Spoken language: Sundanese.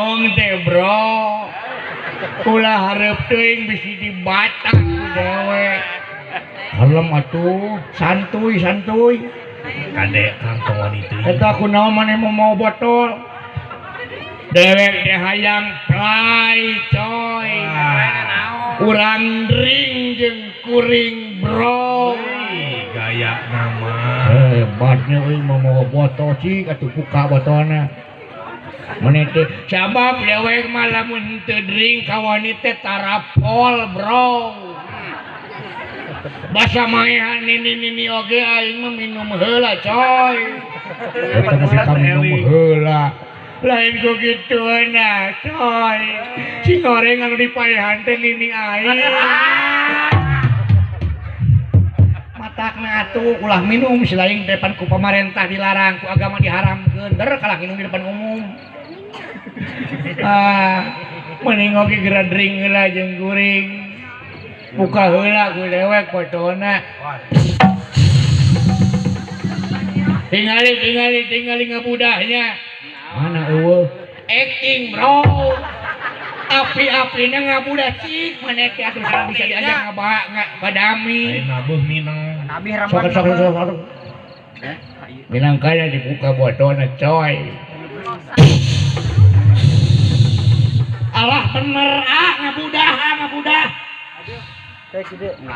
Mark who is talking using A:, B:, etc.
A: Embung teh bro. Ulah hareup teuing bisi dibatak ku dewek. Kalem atuh, santuy santuy.
B: Kade Kang tong wani teuing.
A: Eta kunaon maneh mau botol? Dewek teh hayang play coy. Urang drink jeung kuring bro.
B: Wih, gaya nama.
A: Hebatnya euy mau botol cik atuh buka botolna. Maneh teh sabab dewek mah lamun teu drink kawani teh tarapol bro. Basa maehan nini-nini oge aing mah minum heula coy. Eta mah ka minum heula. Lain ku kitueuna coy. Si goreng anu dipaehan teh nini aing. Matakna atuh ulah minum selain depan ku pamarentah dilarang, ku agama diharamkeun, der kalah minum di depan umum. Ah, mending oge geura drink heula jeung kuring. Buka heula ku dewek botolna. Tingali tingali tingali ngabudahnya. Mana eueuh? Acting bro. Api-apina ngabudah cik maneh teh atuh bisa diajak ngabah badami.
B: Lain nabuh minang.
A: Sok sok sok sok. Minang kaya dibuka botolna coy. Alah bener ah ngabudah ah ngabudah.